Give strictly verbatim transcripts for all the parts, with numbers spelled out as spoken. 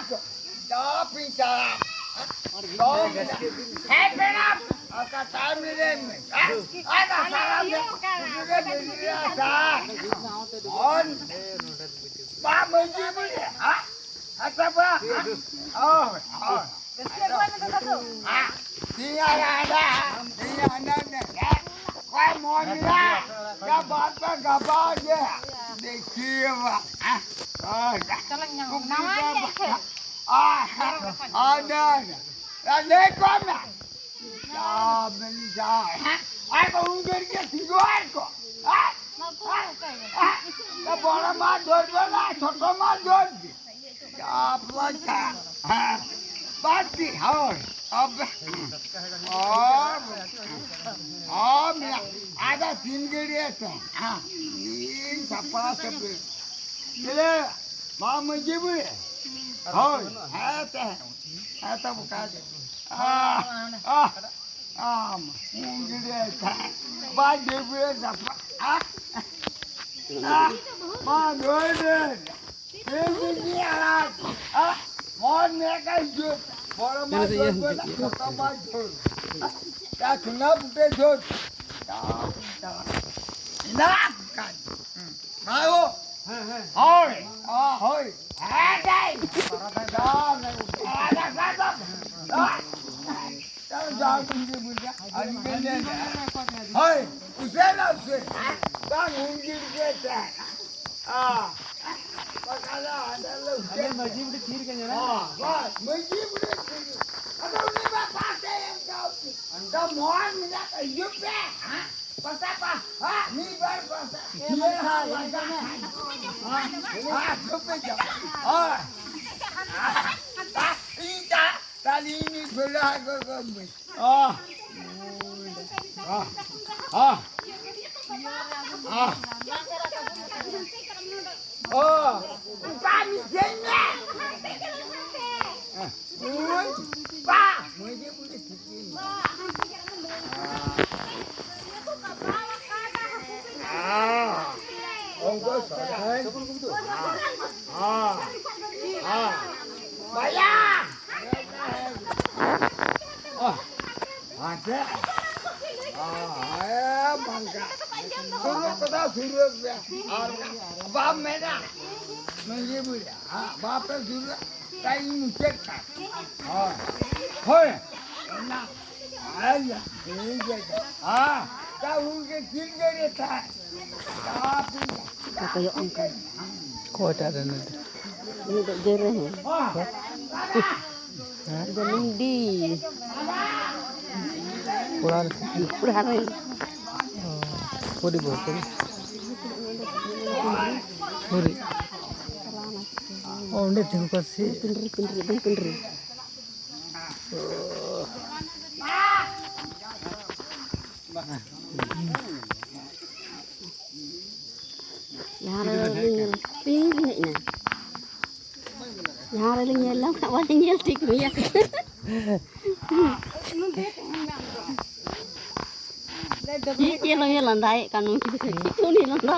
ᱫᱚ ᱯᱤᱧ ᱪᱟᱞᱟᱜ᱾ ᱫᱚ ᱦᱮᱸ, ᱯᱮᱲᱟ᱾ ᱟᱨ ᱠᱟᱛᱷᱟ ᱢᱤᱞᱮ ᱢᱮ᱾ ᱦᱮᱸ? ᱟᱨ ᱥᱟᱨᱟ ᱫᱤᱱ ᱩᱱᱠᱩ ᱜᱮ ᱢᱤᱞᱤᱭᱟ ᱥᱟᱨ᱾ ᱦᱚᱱ᱾ ᱵᱟ ᱢᱟᱹᱡᱷᱤ ᱵᱩᱲᱦᱤ᱾ ᱦᱮᱸ? ᱟᱪᱪᱷᱟ, ᱵᱟ᱾ ᱦᱮᱸ? ᱦᱳᱭ, ᱦᱳᱭ᱾ ᱦᱮᱸ? ᱛᱤᱭᱟ ᱨᱟᱰᱟ, ᱛᱤᱭᱟ ᱱᱟᱱᱟ᱾ ᱚᱠᱚᱭ ᱢᱚᱱ ᱢᱮᱱᱟᱜ? ᱜᱟᱵᱟ ᱯᱮ ᱜᱟᱵᱟ ᱜᱮ᱾ ᱫᱮᱠᱷᱤᱭᱮ ᱵᱟ᱾ ᱦᱮᱸ? ᱦᱳᱭ᱾ ᱪᱟᱞᱟᱜ ᱧᱟᱢ᱾ ᱱᱟᱣᱟ ᱜᱮ ᱮᱱᱠᱷᱟᱱ᱾ ᱟᱫᱚ, ᱟᱫᱚ, ᱞᱟᱹᱭ ᱠᱚᱢ ᱱᱟ᱾ ᱡᱟ ᱵᱮᱱ ᱡᱟ, ᱦᱮᱸ? ᱟᱨ ᱠᱚ ᱩᱱᱫᱟᱹᱨ ᱜᱮ ᱥᱤᱜᱚᱨ ᱠᱚ, ᱦᱮᱸ? ᱦᱮᱸ? ᱵᱚᱲ ᱢᱟ ᱫᱷᱚᱨ ᱵᱮᱱᱟ, ᱪᱷᱳᱴ ᱢᱟ ᱫᱷᱚᱨ ᱵᱮᱱ᱾ ᱪᱟᱯ ᱞᱟᱪᱟ, ᱦᱮᱸ? ᱵᱟᱹᱲᱛᱤ, ᱦᱳᱭ᱾ ᱟᱵ-, ᱚ, ᱚ, ᱢᱮ-, ᱟᱫᱚ ᱛᱤᱱ ᱜᱷᱟᱹᱲᱤᱡ ᱛᱮ, ᱦᱮᱸ? ᱤᱧ ᱥᱟᱯᱲᱟᱣ ᱥᱟᱯᱲᱤ᱾ ᱪᱮᱞᱮ, ᱢᱟ ᱢᱟᱹᱡᱷᱤ ᱵᱩᱲᱦᱤ? ᱦᱳᱭ, ᱦᱮᱸ ᱛᱮ, ᱦᱮᱸ ᱛᱚ ᱵᱚᱠᱟ᱾ ᱟᱦ, ᱟᱦ, ᱟᱢ, ᱩᱱ ᱜᱤᱫᱽᱨᱟᱹ ᱛᱮ, ᱵᱟᱭ ᱰᱟᱹᱵᱽᱨᱟᱹ ᱥᱟᱯᱷᱟ, ᱟᱦ, ᱟᱦ, ᱢᱟ ᱫᱷᱳᱭ ᱫᱮ, ᱮᱢᱱᱤ ᱟᱲᱟᱜ, ᱟᱦ, ᱢᱚᱱ ᱢᱮ ᱠᱟᱱ ᱡᱩᱛ, ᱵᱚᱲᱚ ᱢᱟ ᱡᱳᱨ ᱵᱚᱞᱟ, ᱪᱷᱳᱴᱚ ᱢᱟ ᱡᱳᱨ, ᱪᱟ ᱪᱩᱱᱟ ᱵᱩᱴᱟᱹ ᱡᱳᱨ, ᱪᱟ, ᱪᱟ, ᱤᱱᱟᱜ ᱠᱟᱱ᱾ ᱦᱮᱸ, ᱦᱮᱸ᱾ ᱦᱳᱭ, ᱟ, ᱦᱳᱭ᱾ ᱦᱮᱸ, ᱫᱟᱹᱭ᱾ ᱫᱟᱹᱭ᱾ ᱦᱳᱭ, ᱩᱥᱟᱹᱨᱟ, ᱩᱥᱟᱹᱨᱟ᱾ ᱵᱟᱝ, ᱩᱱᱤ ᱜᱮ ᱫᱟᱹᱭ᱾ ᱟ, ᱵᱟᱠᱷᱟᱱ ᱫᱚ ᱦᱟᱸᱰᱮ ᱞᱮ ᱩᱥᱟᱹᱨᱟ᱾ ᱢᱟᱹᱡᱷᱤ ᱵᱩᱰᱷᱤ ᱛᱷᱤᱨ ᱠᱟᱱᱟ᱾ ᱦᱳᱭ, ᱢᱟᱹᱡᱷᱤ ᱵᱩᱰᱷᱤ ᱛᱷᱤᱨ᱾ ᱟᱫᱚ ᱩᱱᱤ ᱢᱟ ᱯᱟᱥᱮ ᱮᱢ ᱠᱟᱣ᱾ ᱟᱫᱚ ᱢᱚᱱ ᱢᱮᱱᱟᱜ ᱛᱟᱭ, ᱦᱤᱡᱩᱜ ᱯᱮ᱾ ᱦᱮᱸ? ᱯᱟᱥᱟ ᱯᱟ, ᱦᱟ, ᱢᱤᱫ ᱵᱟᱨ ᱯᱟᱥᱟ᱾ ᱦᱟ, ᱦᱟ, ᱪᱩᱯ ᱯᱮ ᱡᱟᱢ᱾ ᱦᱟ, ᱦᱟ, ᱤᱧ ᱛᱟ, ᱛᱟᱞᱤ ᱢᱤᱫ ᱵᱮᱲᱟ ᱜᱚ ᱜᱚ ᱢᱤᱫ᱾ ᱦᱟ, ᱦᱟ, ᱦᱟ, ᱦᱟ᱾ ᱚ, ᱚᱠᱟ ᱢᱤᱫ ᱴᱷᱮᱱ ᱢᱮ᱾ ᱦᱟ᱾ ᱩᱭ, ᱵᱟ! ᱟ, ᱚᱝᱠᱚ ᱥᱚᱨᱦᱟᱭ᱾ ᱟ, ᱟ, ᱵᱟᱭᱟ! ᱚ, ᱟᱪᱪᱷᱟ᱾ ᱚ, ᱦᱮᱸ, ᱵᱟᱝᱠᱟ᱾ ᱥᱩᱨᱩᱜ ᱠᱚᱫᱚ ᱥᱩᱨᱩᱜ ᱯᱮ᱾ ᱟᱨ ᱵᱟᱢ ᱢᱮᱱᱟ, ᱢᱟᱹᱡᱷᱤ ᱵᱩᱲᱦᱤ, ᱦᱮᱸ, ᱵᱟᱯᱮ ᱥᱩᱨᱩᱜ, ᱛᱟᱭ ᱢᱩᱪᱟᱹᱫ ᱠᱟᱜ᱾ ᱦᱳᱭ᱾ ᱦᱳᱭ᱾ ᱚᱱᱟ, ᱟᱭᱟ, ᱴᱷᱤᱠ ᱜᱮᱭᱟ᱾ ᱦᱮᱸ, ᱛᱟ ᱩᱱᱠᱩ ᱪᱮᱫ ᱜᱮ ᱨᱮ ᱛᱟᱦᱮᱸ᱾ ᱚᱠᱚᱭᱴᱟᱜ ᱨᱮ ᱱᱩᱭ ᱫᱚ? ᱩᱱᱤ ᱫᱚ ᱜᱮᱨᱮ ᱦᱚᱸ᱾ ᱦᱮᱸ? ᱩᱱᱤ ᱫᱚ ᱞᱩᱱᱰᱤ᱾ ᱠᱚᱲᱟ ᱨᱮ ᱥᱮ ᱠᱩᱲᱤ? ᱠᱚᱲᱟ ᱨᱮ᱾ ᱚ, ᱠᱩᱲᱤ ᱵᱚᱞ, ᱠᱩᱲᱤ᱾ ᱠᱩᱲᱤ᱾ ᱚ, ᱚᱸᱰᱮ ᱛᱤᱸᱜᱩ ᱠᱚ ᱥᱮ? ᱯᱤᱸᱰᱨᱤ, ᱯᱤᱸᱰᱨᱤ, ᱮᱠᱫᱚᱢ ᱯᱤᱸᱰᱨᱤ᱾ ᱡᱟᱦᱟᱸ ᱨᱮ ᱵᱟᱹᱞᱤᱧ ᱧᱮᱞ, ᱛᱤᱱ ᱨᱮᱞᱤᱧ ᱦᱮᱡ ᱮᱱᱟ, ᱡᱟᱦᱟᱸ ᱨᱮᱞᱤᱧ ᱧᱮᱞ ᱧᱟᱢ ᱠᱟᱜ, ᱵᱟᱹᱞᱤᱧ ᱧᱮᱞ ᱴᱷᱤᱠ ᱜᱮᱭᱟ᱾ ᱪᱮᱫ ᱪᱮᱫ ᱞᱟᱸᱫᱟᱭᱮᱫ ᱠᱟᱱ ᱩᱱᱠᱤᱱ ᱫᱚ, ᱪᱮᱫ ᱪᱚ ᱩᱱᱤ ᱞᱟᱸᱫᱟ᱾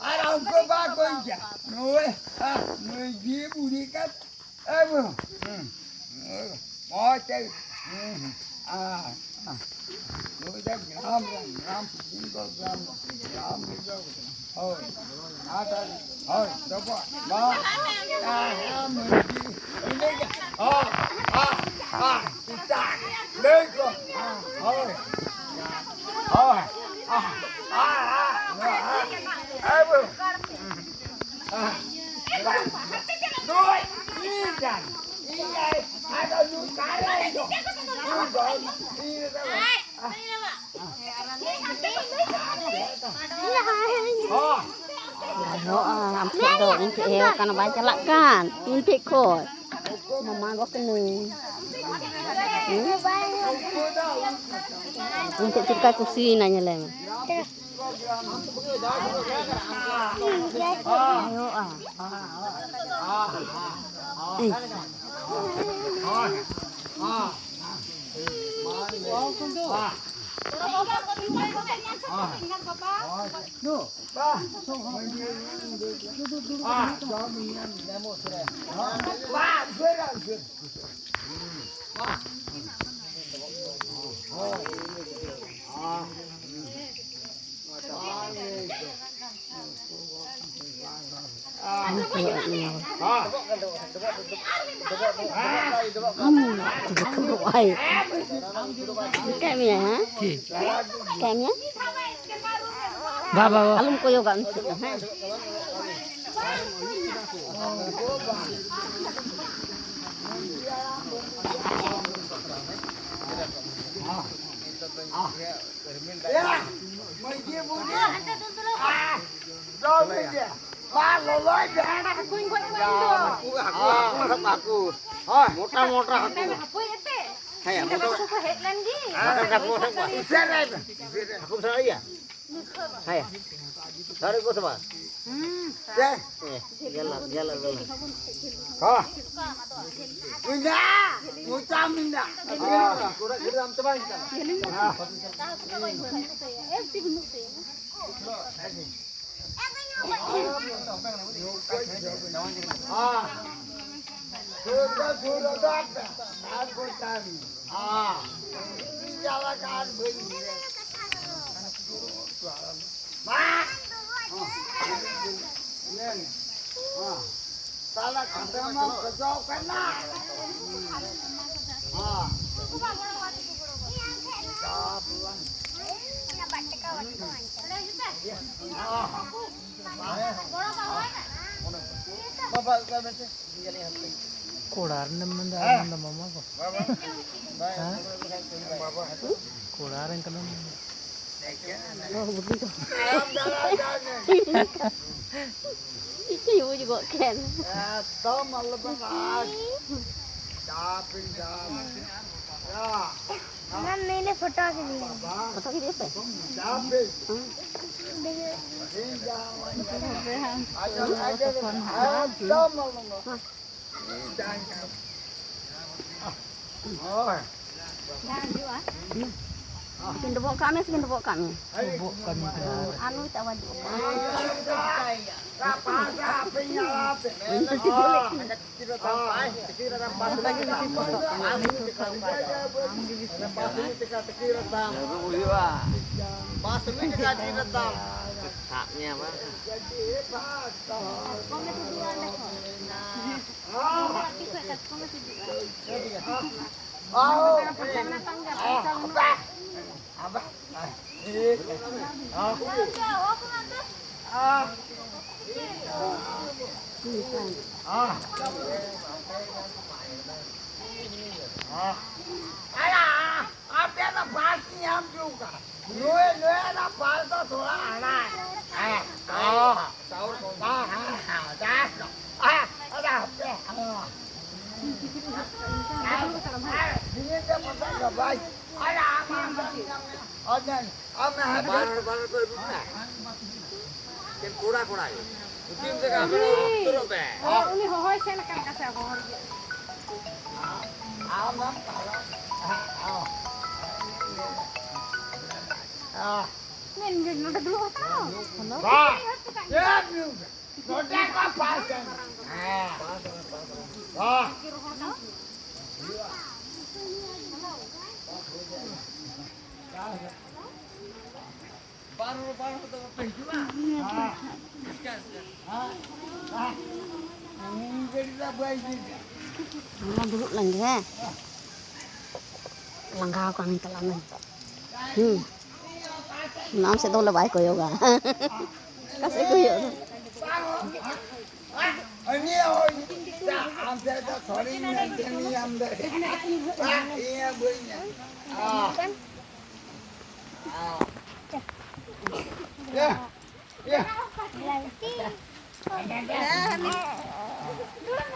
ᱟᱨ ᱩᱱᱠᱩ ᱵᱟᱠᱚ ᱤᱭᱟᱹ᱾ ᱱᱩᱭ, ᱟ, ᱱᱩᱭ ᱡᱤ ᱵᱩᱲᱦᱤ ᱠᱟᱱ, ᱮ, ᱵᱩ, ᱦᱩᱸ, ᱢᱚᱡᱽ ᱛᱮ, ᱦᱩᱸ, ᱦᱩᱸ, ᱟ, ᱟ, ᱱᱩᱭ ᱫᱚ ᱜᱨᱟᱢ ᱨᱮᱱ, ᱜᱨᱟᱢ ᱯᱨᱚᱫᱷᱟᱱ ᱫᱚ ᱜᱨᱟᱢ, ᱜᱨᱟᱢ ᱨᱮᱫᱚ, ᱦᱳᱭ, ᱟᱨ, ᱦᱳᱭ, ᱰᱚᱵᱚᱜ, ᱵᱟ, ᱟ, ᱟ, ᱢᱟᱹᱡᱷᱤ, ᱤᱱᱟᱹ ᱜᱮ, ᱟ, ᱟ, ᱟ, ᱥᱮᱛᱟ, ᱞᱟᱹᱭ ᱠᱚ, ᱟ, ᱦᱳᱭ, ᱦᱳᱭ, ᱟ, ᱟ, ᱟ, ᱱᱚᱣᱟ, ᱟ, ᱟ, ᱵᱩ, ᱟ, ᱱᱩᱭ, ᱤᱧ ᱠᱟᱱ᱾ ᱟᱨᱦᱚᱸ ᱟᱢ ᱴᱷᱮᱱ ᱫᱚ ᱤᱧ ᱴᱷᱮᱱ ᱦᱮᱡ ᱟᱠᱟᱱᱟ, ᱵᱟᱭ ᱪᱟᱞᱟᱜ ᱠᱟᱱ ᱤᱧ ᱴᱷᱮᱱ ᱠᱷᱚᱱ᱾ ᱢᱟᱢᱟ ᱜᱚ ᱠᱟᱹᱱᱟᱹᱧ᱾ ᱩᱱᱠᱩ ᱪᱮᱫ ᱞᱮᱠᱟᱭ ᱠᱩᱥᱤᱭᱮᱱᱟ ᱧᱮᱞᱮ ᱢᱮ᱾ ᱟᱢ ᱫᱩᱲᱩᱵ ᱟᱭ᱾ ᱪᱤᱠᱟᱹᱭ ᱢᱮᱭᱟ, ᱦᱮᱸ? ᱪᱤᱠᱟᱹᱭ ᱢᱮᱭᱟ? ᱵᱟ, ᱵᱟ, ᱵᱟ᱾ ᱟᱞᱚᱢ ᱠᱚᱭᱚᱜᱟ ᱩᱱ ᱥᱮᱫ ᱫᱚ, ᱦᱮᱸ? ᱮᱭᱟ, ᱢᱟᱹᱡᱷᱤ ᱵᱩᱰᱷᱤ᱾ ᱟ, ᱫᱚ ᱢᱟᱹᱡᱷᱤ᱾ ᱢᱟ ᱞᱚᱞᱚᱭ ᱢᱮ᱾ ᱦᱟᱹᱠᱩᱧ ᱜᱚᱡ ᱠᱚᱣᱟ ᱤᱧ ᱫᱚ᱾ ᱦᱟᱹᱠᱩ, ᱦᱟᱹᱠᱩ, ᱦᱟᱹᱠᱩ, ᱦᱟᱹᱠᱩ᱾ ᱦᱳᱭ, ᱢᱚᱴᱟ, ᱢᱚᱴᱟ ᱦᱟᱹᱠᱩ᱾ ᱦᱟᱹᱠᱩ ᱮᱛᱮ᱾ ᱦᱮᱸ, ᱤᱧ ᱫᱚ ᱢᱚᱴᱟ᱾ ᱦᱟᱹᱠᱩ ᱠᱚ ᱦᱮᱡ ᱞᱮᱱ ᱜᱮ᱾ ᱦᱮᱸ, ᱦᱟᱹᱠᱩ, ᱦᱟᱹᱠᱩ᱾ ᱩᱥᱟᱹᱨᱟᱭ ᱢᱮ, ᱩᱥᱟᱹᱨᱟᱭ ᱢᱮ᱾ ᱦᱟᱹᱠᱩᱢ ᱥᱟᱵ ᱮᱭᱟ? ᱦᱮᱸ᱾ ᱥᱟᱹᱨᱤ ᱠᱚ ᱥᱮ ᱵᱟᱝ? ᱦᱩᱸ᱾ ᱪᱮ? ᱦᱮᱸ, ᱜᱮᱞᱟ, ᱜᱮᱞᱟ, ᱜᱮᱞᱟ᱾ ᱦᱚᱸ᱾ ᱢᱮᱱᱟᱜᱼᱟ, ᱢᱚᱪᱟ ᱢᱮᱱᱟᱜᱼᱟ᱾ ᱦᱚᱸ᱾ ᱦᱚᱸ᱾ ᱥᱩᱨ ᱫᱚ ᱥᱩᱨ ᱨᱮᱫᱚ ᱟᱨ ᱵᱚᱱ ᱛᱟᱦᱮᱱ᱾ ᱦᱚᱸ᱾ ᱤᱧ ᱡᱟᱞᱟ ᱠᱟᱱ ᱵᱟᱹᱧ ᱧᱮᱞ᱾ ᱢᱟ᱾ ᱦᱚᱸ᱾ ᱦᱚᱸ᱾ ᱛᱟᱦᱞᱮ ᱠᱟᱴᱟ ᱢᱟ ᱠᱷᱚᱡᱟᱣ ᱠᱟᱱᱟ᱾ ᱦᱚᱸ᱾ ᱵᱟᱵᱟ, ᱚᱠᱟ ᱢᱮᱱᱛᱮ? ᱠᱚᱲᱟ ᱨᱮᱱᱮᱢ ᱢᱮᱱᱫᱟ, ᱟᱨ ᱢᱮᱱᱫᱟ ᱢᱟᱢᱟ ᱠᱚ᱾ ᱦᱮᱸ? ᱠᱚᱲᱟ ᱨᱮᱱ ᱠᱟᱱᱟᱢ ᱢᱮᱱᱫᱟ᱾ ᱤᱧ ᱵᱩᱡᱽ ᱜᱚᱫ ᱠᱮᱫ᱾ ᱮᱠᱫᱚᱢ ᱟᱞᱚᱵᱮᱱ ᱨᱟᱜᱽ᱾ ᱪᱟᱯ ᱤᱧ ᱪᱟᱯ᱾ ᱚᱱᱟ ᱱᱤᱭᱟᱹ ᱯᱷᱳᱴᱳ ᱠᱮᱫᱤᱧ᱾ ᱯᱷᱳᱴᱳ ᱠᱮᱫᱤᱧ ᱯᱮ? ᱦᱮᱸ᱾ ᱫᱮᱠᱷᱤ᱾ ᱦᱳᱭ᱾ ᱥᱤᱧ ᱰᱚᱵᱚᱜ ᱠᱟᱜ ᱢᱮ, ᱥᱤᱧ ᱰᱚᱵᱚᱜ ᱠᱟᱜ ᱢᱮ᱾ ᱰᱚᱵᱚᱜ ᱠᱟᱜ ᱢᱮ ᱠᱟᱱᱟ᱾ ᱟᱨ ᱱᱩᱭ ᱛᱚ ᱟᱵᱟᱨ ᱰᱚᱵᱚᱜ ᱠᱟᱜ ᱢᱮ᱾ ᱵᱟᱹᱧ ᱯᱟᱹᱛᱭᱟᱹᱣ ᱞᱮᱫ ᱠᱤᱱᱟ᱾ ᱥᱟᱵ ᱢᱮᱭᱟ ᱵᱟᱝ? ᱟᱯᱮ ᱫᱚ ᱵᱟᱥ ᱧᱟᱢ ᱪᱚ ᱠᱟᱜ᱾ ᱱᱩᱭ, ᱱᱩᱭ ᱫᱚ ᱵᱟᱥ ᱫᱚ ᱛᱷᱚᱲᱟ ᱟᱲᱟᱜ᱾ ᱦᱮᱸ, ᱦᱮᱸ, ᱦᱮᱸ, ᱦᱮᱸ, ᱦᱮᱸ, ᱦᱮᱸ, ᱦᱮᱸ, ᱦᱮᱸ, ᱦᱮᱸ᱾ ᱵᱟᱨ ᱦᱚᱲ, ᱵᱟᱨ ᱦᱚᱲ ᱠᱚ ᱟᱹᱨᱩᱵ ᱮᱱᱟ᱾ ᱪᱮᱫ ᱠᱚᱲᱟ, ᱠᱚᱲᱟ ᱜᱮ? ᱩᱠᱤᱞ ᱛᱮ ᱠᱟᱹᱢᱤ ᱩᱱᱤ, ᱩᱛᱟᱹᱨᱚᱜ ᱯᱮ᱾ ᱦᱳᱭ, ᱩᱱᱤ ᱦᱚᱦᱚᱭ ᱥᱮᱱ ᱟᱠᱟᱱ ᱠᱟᱥᱮ ᱦᱚᱦᱚ ᱨᱮᱜᱮ᱾ ᱢᱮᱱ ᱜᱮ ᱱᱚᱰᱮ ᱫᱩᱲᱩᱵ ᱦᱟᱛᱟᱲᱚᱜ᱾ ᱦᱮᱞᱳ᱾ ᱵᱟ᱾ ᱪᱮᱫ ᱧᱩ? ᱱᱚᱰᱮ ᱠᱚ ᱯᱟᱥ ᱮᱱ᱾ ᱦᱮᱸ᱾ ᱵᱟ᱾ ᱵᱟᱨ ᱦᱚᱲ, ᱵᱟᱨ ᱦᱚᱲ ᱫᱚ ᱵᱟᱯᱮ ᱦᱤᱡᱩᱜᱼᱟ? ᱦᱮᱸ᱾ ᱦᱮᱸ᱾ ᱦᱮᱸ᱾ ᱤᱧ ᱜᱟᱹᱰᱤ ᱫᱚ ᱵᱟᱹᱧ ᱤᱫᱤᱭᱟ᱾ ᱚᱱᱟ ᱫᱩᱲᱩᱵ ᱞᱮᱱ ᱜᱮ, ᱦᱮᱸ᱾ ᱞᱟᱸᱜᱟᱣ ᱠᱟᱱ ᱛᱟᱞᱟᱝ ᱱᱤᱛᱚᱜ᱾ ᱦᱩᱸ᱾ ᱥᱟᱱᱟᱢ ᱥᱮᱫ ᱫᱚ ᱵᱚᱞᱮ ᱵᱟᱭ ᱠᱚᱭᱚᱜᱟ᱾ ᱚᱠᱟ ᱥᱮᱫ ᱠᱚᱭᱚᱜ ᱫᱚ? ᱟᱢ ᱥᱮᱫ ᱫᱚ ᱛᱷᱚᱲᱤᱧ ᱧᱮᱞ ᱧᱟᱢ ᱫᱟᱲᱮᱭᱟᱜᱼᱟ᱾ ᱤᱭᱟᱹ ᱵᱟᱹᱧ ᱧᱮᱞ᱾ ᱟ᱾ ᱟ᱾ ᱭᱟ᱾ ᱭᱟ᱾